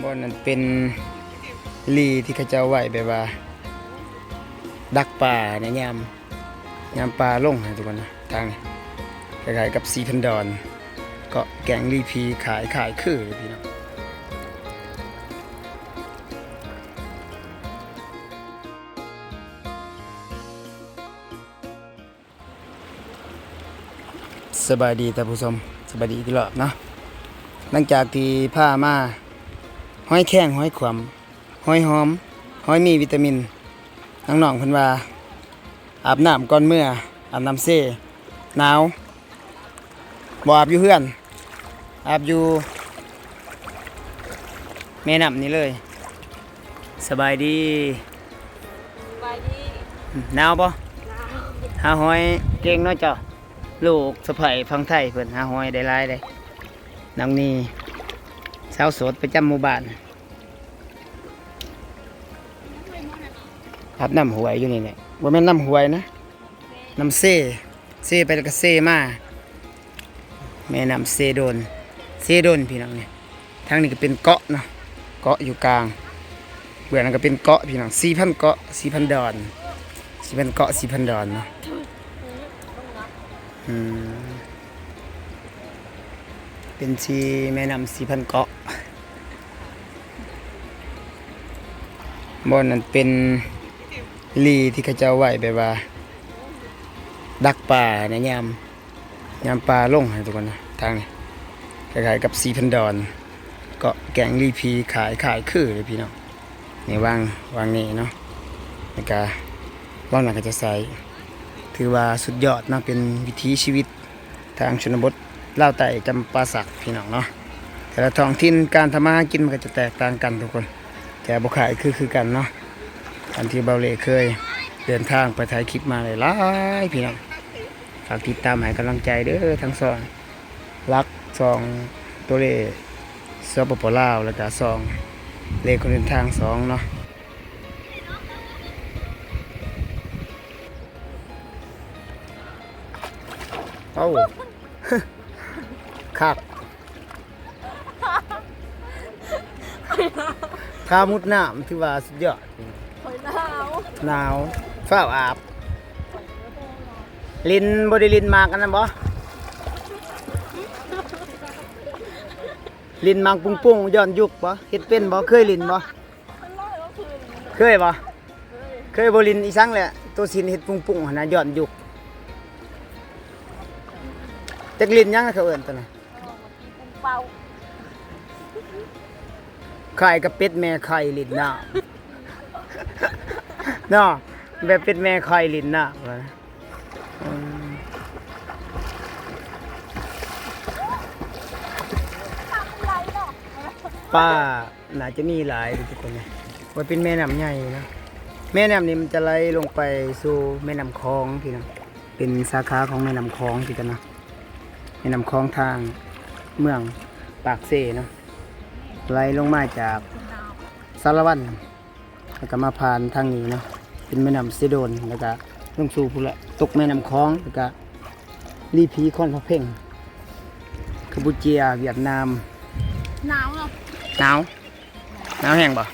ບ່ອນນັ້ນເປັນຫຼີ່ທີ່ເຂົາເຈົ້າໄວ້ແບບວ່າດັກປາໃນຍາມ ຍາມປາລົງຫັ້ນທຸກຄົນນະ. ທາງນີ້ຄ້າຍໆກັບສີພັນດອນ ເກາະແກ້ງຫຼີ່ຜີ ຄ້າຍໆຄືພີ່ນ້ອງ. ສະບາຍດີທ່ານຜູ້ຊົມ, ສະບາຍດີອີກລອບເນາະ. ຫຼັງຈາກທີ່ພາມາຫອຍແຄງ ຫອຍຂວ້ຳ ຫອຍຫອມ ຫອຍມີວິຕາມິນ, ນ້ອງໆເພິ່ນວ່າອາບນ້ຳກ່ອນເມືອ ອາບນ້ຳເຊ ໜາວ. ບໍ່ອາບຢູ່ເຮືອນ ອາບຢູ່ແມ່ນ້ຳນີ້ເລີຍ. ສະບາຍດີ. ສະບາຍດີ. ໜາວບໍ່? ໜາວ. ຫາຫອຍເກັ່ງເນາະເຈົ້າ. ລູກສະໃພ້ຝັ່ງໄທເພິ່ນຫາຫອຍໄດ້ຫຼາຍເດ້. ນາງນີ້ ສາວໂສດປະຈຳໝູ່ບ້ານ ອາບນ້ຳຫ້ວຍຢູ່ນີ້ແຫຼະ. ບໍ່ແມ່ນນ້ຳຫ້ວຍນະ ນ້ຳເຊ ເຊໄປແລ້ວກໍເຊມາ. ແມ່ນ້ຳເຊໂດນ ເຊໂດນພີ່ນ້ອງນີ້. ທາງນີ້ກໍເປັນເກາະເນາະ ເກາະຢູ່ກາງ. ເບື້ອງນັ້ນກໍເປັນເກາະພີ່ນ້ອງ ສີພັນເກາະ ສີພັນດອນ ສີພັນເກາະ ສີພັນດອນເນາະ. ອືມ ເປັນສີແມ່ນ້ຳສີພັນເກາະ. ບ່ອນນັ້ນເປັນຫຼີ່ທີ່ເຂົາເຈົ້າໄວ້ແບບວ່າດັກປາໃນຍາມ ຍາມປາລົງຫັ້ນທຸກຄົນນະ. ທາງນີ້ຄ້າຍໆກັບສີພັນດອນ ເກາະແກ້ງຫຼີ່ຜີ ຄ້າຍໆຄືເດ້ພີ່ນ້ອງ. ນີ້ວາງ ວາງນີ້ເນາະ ແລ້ວກະວາງນັ້ນກໍຈະໃສ່. ຖືວ່າສຸດຍອດເນາະ ເປັນວິຖີຊີວິດ ທາງຊົນນະບົດລາວໃຕ້ຈຳປາສັກພີ່ນ້ອງເນາະ. ແຕ່ລະທ້ອງຖິ່ນການທຳມາຫາກິນມັນກໍຈະແຕກຕ່າງກັນທຸກຄົນ ແຕ່ບໍ່ຄ້າຍຄື ຄືກັນເນາະ. ອັນທີ່ເບົາເລ່ເຄີຍເດີນທາງໄປຖ່າຍຄລິບມາຫຼາຍໆ ພີ່ນ້ອງ ຝາກຕິດຕາມໃຫ້ກຳລັງໃຈເດີ ທັງຊ່ອງຫຼັກ ຊ່ອງໂຕເລ່ ສປປ ລາວ ແລ້ວກະຊ່ອງເລ່ຄົນເດີນທາງສອງເນາະ. ເອົາ ຄັກ ທ່າມຸດນ້ຳຖືວ່າສຸດຍອດ. ຂ້ອຍໜາວ ໜາວ ຟ້າວອາບ. ຫຼິ້ນ ບໍ່ໄດ້ຫຼິ້ນໝາກອັນນັ້ນບໍ່? ຫຼິ້ນໝາກປຸ້ງໆ ຍ້ອນຍຸກບໍ່? ເຮັດເປັນບໍ່? ເຄີຍຫຼິ້ນບໍ່? ເຄີຍບໍ່? ເຄີຍບໍ່? ເຄີຍບໍ່ຫຼິ້ນອີ່ສັງແຫຼະ ໂຕຊິນເຮັດປຸ້ງໆຫັ້ນນະ ຍ້ອນຍຸກ. ຈັກຫຼິ້ນຫຍັງນະ ເຂົາເອີ້ນໂຕນັ້ນ? ຄ້າຍກັບເປັດແມ່ໄຂ່ຫຼິ້ນນ້ຳ ເນາະ ແບບເປັດແມ່ໄຂ່ຫຼິ້ນນ້ຳ. ອືມ ປາໜ້າຈະມີຫຼາຍເດ້ທຸກຄົນເອີຍ ວ່າເປັນແມ່ນ້ຳໃຫຍ່ເນາະ. ແມ່ນ້ຳນີ້ມັນຈະໄຫຼລົງໄປສູ່ແມ່ນ້ຳຂອງພີ່ນ້ອງ ເປັນສາຂາຂອງແມ່ນ້ຳຂອງຄືກັນເນາະ. ແມ່ນ້ຳຂອງທາງເມືອງປາກເຊເນາະ ໄຫຼລົງມາຈາກສາລະວັນ ແລ້ວກໍມາຜ່ານທາງນີ້ເນາະ ເປັນແມ່ນ້ຳເຊໂດນ ແລ້ວກໍລົງສູ່ພຸ້ນແຫຼະ ຕົກແມ່ນ້ຳຂອງ ແລ້ວກໍລີພີ ຄອນພະເພັງ ກຳປູເຈຍ ຫວຽດນາມ. ໜາວເນາະ ໜາວ ໜາວແຮງບໍ່?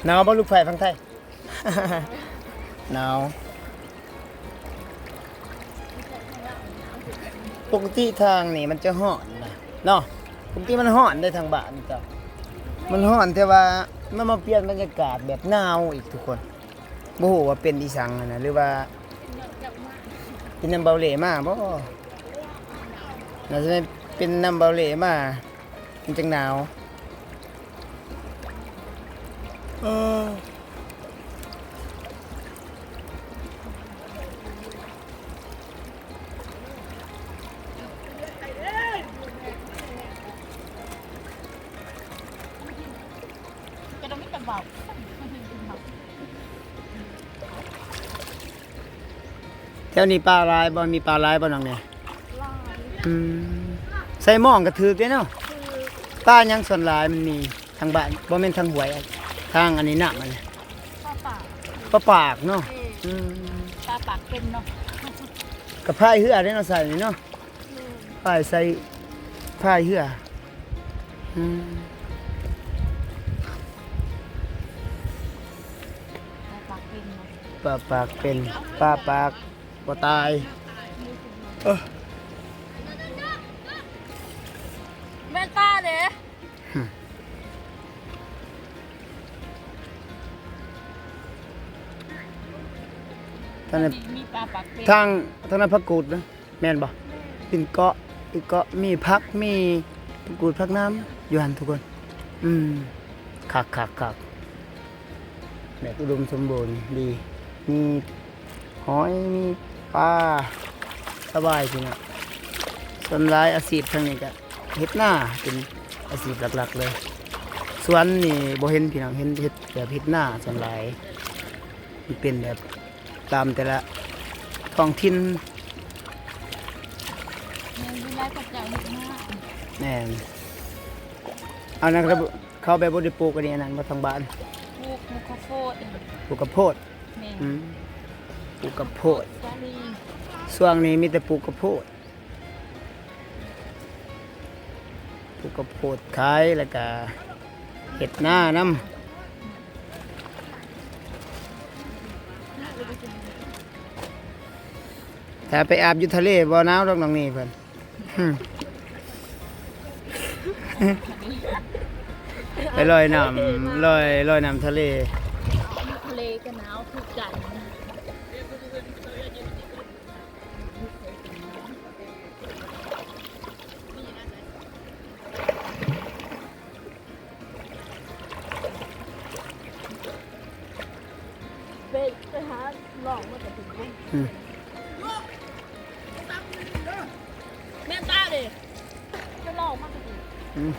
ໜາວບໍ່ລູກໃພ້ຝັ່ງໄທ? ໜາວ. ປົກກະຕິທາງນີ້ມັນຈະຮ້ອນນະເນາະ ປົກກະຕິມັນຮ້ອນເດ້ທາງບ້ານເຈົ້າ ມັນຮ້ອນ ແຕ່ວ່າມັນມາປ່ຽນບັນຍາກາດແບບໜາວອີກທຸກຄົນ. ບໍ່ຮູ້ວ່າເປັນອີ່ສັງຫັ້ນນະ ຫຼືວ່າເປັນນຳເບົາເລ່ມາບໍ່? ໜ້າຈະແມ່ນເປັນນຳເບົາເລ່ມາ ມັນຈັ່ງໜາວ. ເອີ. ແຖວນີ້ປາຫຼາຍບໍ່? ມີປາຫຼາຍບໍ່ນ້ອງແນ? ຫຼາຍ. ອືມ ໃສ່ມອງກໍຖືກເດ້ເນາະ. ຖືກ. ປາຫຍັງສ່ວນຫຼາຍມັນມີທາງບ້ານ? ບໍ່ແມ່ນທາງຫ້ວຍ ທາງອັນນີ້ນ້ຳອັນນີ້. ປາປາກ. ປາປາກເນາະ. ເອີ. ອືມ ປາປາກເຕັມເນາະ. ກໍພາຍເຮືອເດ້ເນາະ ໃສ່ນີ້ເນາະ. ແມ່ນ. ພາຍໃສ່ ພາຍເຮືອ. ອືມ ປາປາກເປັນເນາະ. ປາປາກເປັນ ປາປາກບໍ່ຕາຍ. ເອີ ແມ່ນປາເດ້. ຮຶ ທາງນັ້ນ ມີ ມີປາປາກເປັນ. ທາງ ທາງນັ້ນຜັກກູດນະ. ແມ່ນບໍ່? ແມ່ນ. ເປັນເກາະ ເປັນເກາະ ມີຜັກ ມີຜັກກູດ ຜັກໜາມຢູ່ຫັ້ນທຸກຄົນ. ອືມ ຄັກໆໆ ແບບອຸດົມສົມບູນດີ ມີຫອຍ ມີປາ ສະບາຍພີ່ນ້ອງ. ສ່ວນຫຼາຍອາຊີບທາງນີ້ກະເຮັດນາ ເປັນອາຊີບຫຼັກໆເລີຍ. ສວນນີ້ບໍ່ເຫັນພີ່ນ້ອງ ເຫັນເຮັດແບບເຮັດນາສ່ວນຫຼາຍ ມັນເປັນແບບ ຕາມແຕ່ລະທ້ອງຖິ່ນ. ແມ່ນ ຢູ່ຫຼາຍເຂົາເຈົ້າເຮັດນາ. ແມ່ນ. ອັນນັ້ນເຂົາ ເຂົາແບບບໍ່ໄດ້ປູກອັນນີ້ ອັນນັ້ນບໍ່ ທາງບ້ານ? ປູກ ປູກເຂົ້າໂພດ. ປູກເຂົ້າໂພດ. ແມ່ນ. ອືມ ປູກເຂົ້າໂພດ. ສາລີ. ຊ່ວງນີ້ມີແຕ່ປູກເຂົ້າໂພດ. ປູກເຂົ້າໂພດຂາຍ ແລ້ວກະເຮັດນານຳ. ຖ້າໄປອາບຢູ່ທະເລບໍ່ໜາວດອກ ນ້ອງນີ້ເພິ່ນ. ໄປລອຍນ້ຳ ລອຍ ລອຍນ້ຳທະເລ. ຢູ່ທະເລກໍໜາວຄືກັນ. ໄປ ໄປຫາລອງມາກະຖືກ. ອືມ ແມ່ນຕາເດ້ ໄປລອງມາກະຖືກ. ອືມ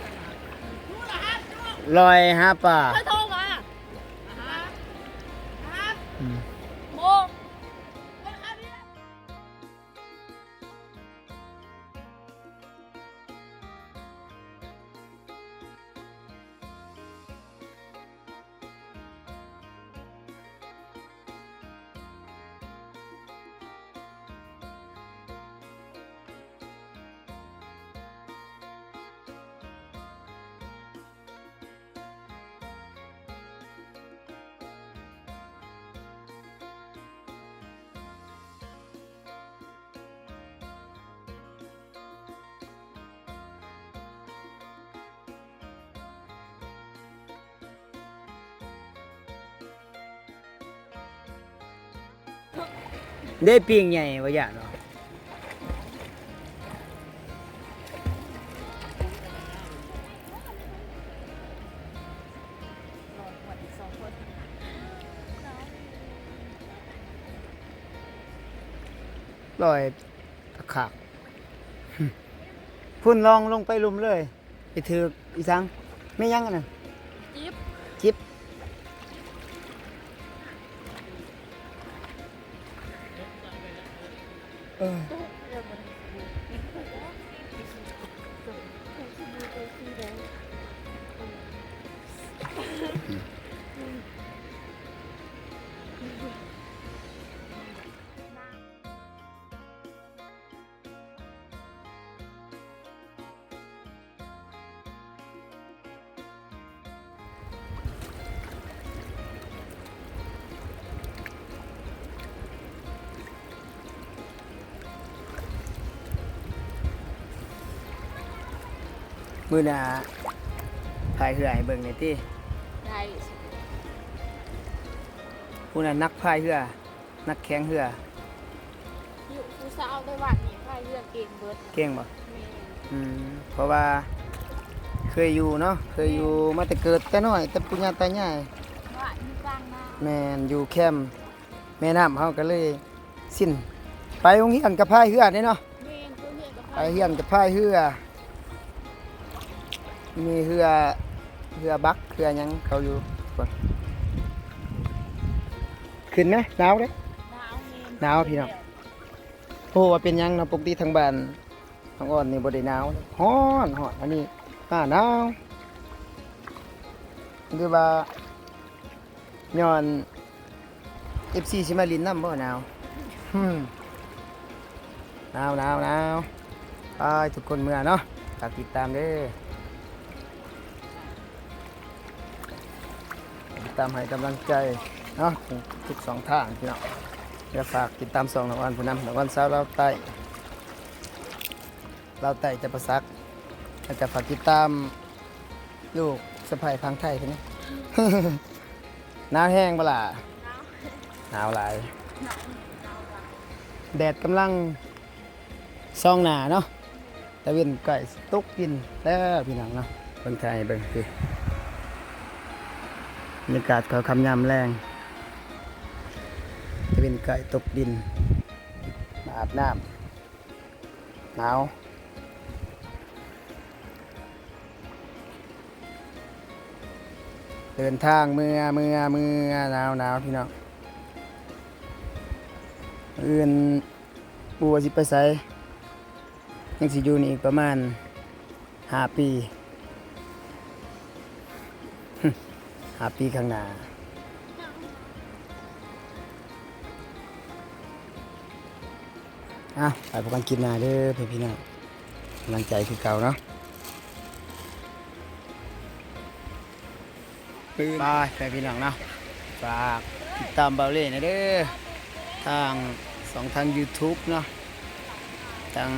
ລອຍຫາປາ. ຂ້ອຍໂທມາ. ອືມ ໂມ. ໄດ້ປີ້ງໃຫຍ່ບໍ່ຢ້ານບໍ່? ລອຍຄັກໆ ພຸ້ນ ລອງລົງໄປລຸ່ມເລີຍ. ໄປຖືກອີ່ສັງ ແມ່ນຫຍັງອັນນັ້ນ? ຈິບ ຈິບ ເອີ. ມື້ໜ້າພາຍເຮືອໃຫ້ເບິ່ງແດ່ຕິ. ໄດ້. ຜູ້ນັ້ນນັກພາຍເຮືອ ນັກແຂ່ງເຮືອ. ຢູ່ ຜູ້ສາວໃນບ້ານນີ້ພາຍເຮືອເກັ່ງເບິດ. ເກັ່ງບໍ່? ແມ່ນ. ອືມ ເພາະວ່າເຄີຍຢູ່ເນາະ ເຄີຍຢູ່ ແມ່ນ ມາແຕ່ເກີດແຕ່ນ້ອຍ ແຕ່ປູ່ຍ່າຕາຍາຍ. ບ້ານຢູ່ກາງນາ. ແມ່ນ ຢູ່ແຄມແມ່ນ້ຳ ເຮົາກໍເລີຍຊິນ. ໄປໂຮງຮຽນກໍພາຍເຮືອເດ້ເນາະ. ແມ່ນ ໂຮງຮຽນກໍພາຍ ໄປຮຽນກໍພາຍເຮືອ ມີເຮືອ ເຮືອບັກ ເຮືອຫຍັງເຂົາຢູ່. ຂຶ້ນແມ ໜາວເດ້. ໜາວ ແມ່ນ ໜາວພີ່ນ້ອງ. ໂອ້ ວ່າເປັນຫຍັງເນາະ ປົກກະຕິທາງບ້ານນ້ອງອອນນີ້ບໍ່ໄດ້ໜາວ ຮ້ອນ ຮ້ອນ ອັນນີ້ ໜ້າໜາວ. ຫຼືວ່າຍ້ອນ ເອັຟຊີ ຊິມາຫຼິ້ນນຳບໍ່? ໜາວ ໜາວ ໜາວ ໜາວ. ໄປ ທຸກຄົນເມືອເນາະ ຝາກຕິດຕາມເດີ ຕິດຕາມໃຫ້ກຳລັງໃຈເນາະ ທຸກຊ່ອງທາງພີ່ນ້ອງ. ແລະ ຝາກຕິດຕາມຊ່ອງນ້ອງອອນຜູ້ນຳ ນ້ອງອອນສາວລາວໃຕ້ ລາວໃຕ້ຈຳປາສັກ ແລ້ວກໍຝາກຕິດຕາມລູກສະໃພ້ຝັ່ງໄທເພິ່ນນະ. ໜາວແຮງບໍ່ລະ? ໜາວ ໜາວຫຼາຍ. ແດດກຳລັງສ່ອງໜ້າເນາະ ຕາເວັນໃກ້ຊິຕົກດິນແລ້ວພີ່ນ້ອງເນາະ. ເບິ່ງຖ່າຍໃຫ້ເບິ່ງ ພີ່ ບັນຍາກາດເຂົາຄ່ຳຍາມແລງ ຕາເວັນໃກ້ຕົກດິນ ມາອາບນ້ຳ. ໜາວ ເດີນທາງເມືອ ເມືອ ເມືອ ໜາວ ໜາວ ພີ່ນ້ອງ. ມື້ອື່ນບໍ່ຮູ້ວ່າຊິໄປໃສ ຍັງຊິຢູ່ນີ້ອີກປະມານຫ້າປີ ຫ້າປີຂ້າງໜ້າ. ອ່ະ ໄປພົບກັນຄລິບໜ້າເດີພີ່ນ້ອງ ກຳລັງໃຈຄືເກົ່າເນາະ. ບາຍ ພີ່ນ້ອງເນາະ ຝາກຕິດຕາມບ່າວເລ່ແດ່ເດີ ທາງຊ່ອງທາງ YouTube ເນາະ ທັງ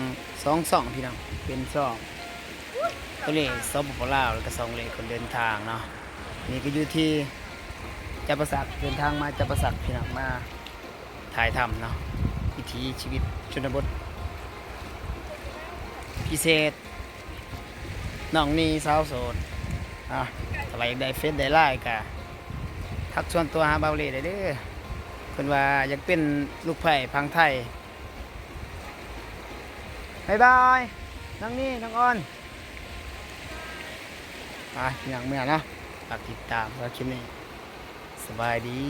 ສອງຊ່ອງພີ່ນ້ອງ ເປັນຊ່ອງຕົວເລກ ສປປ ລາວ ແລ້ວກໍຊ່ອງເລກຄົນເດີນທາງເນາະ. ນີ້ກໍຢູ່ທີ່ຈຳປາສັກ ເດີນທາງມາຈຳປາສັກພີ່ນ້ອງ ມາຖ່າຍທຳເນາະ ວິຖີຊີວິດຊົນນະບົດ ພິເສດ ນ້ອງນີສາວໂສດ. ອ່ະ ຖ້າວ່າຢາກໄດ້ເຟສໄດ້ລາຍກໍທັກສ່ວນຕົວຫາບ່າວເລ່ໄດ້ເດີ ເພິ່ນວ່າຢາກເປັນລູກໃພ້ຝັ່ງໄທ. ບາຍບາຍ ນ້ອງນີ ນ້ອງອອນ ໄປ ພີ່ນ້ອງເມືອເນາະ. ຝາກຕິດຕາມສຳລັບຄລິບນີ້ ສະບາຍດີ.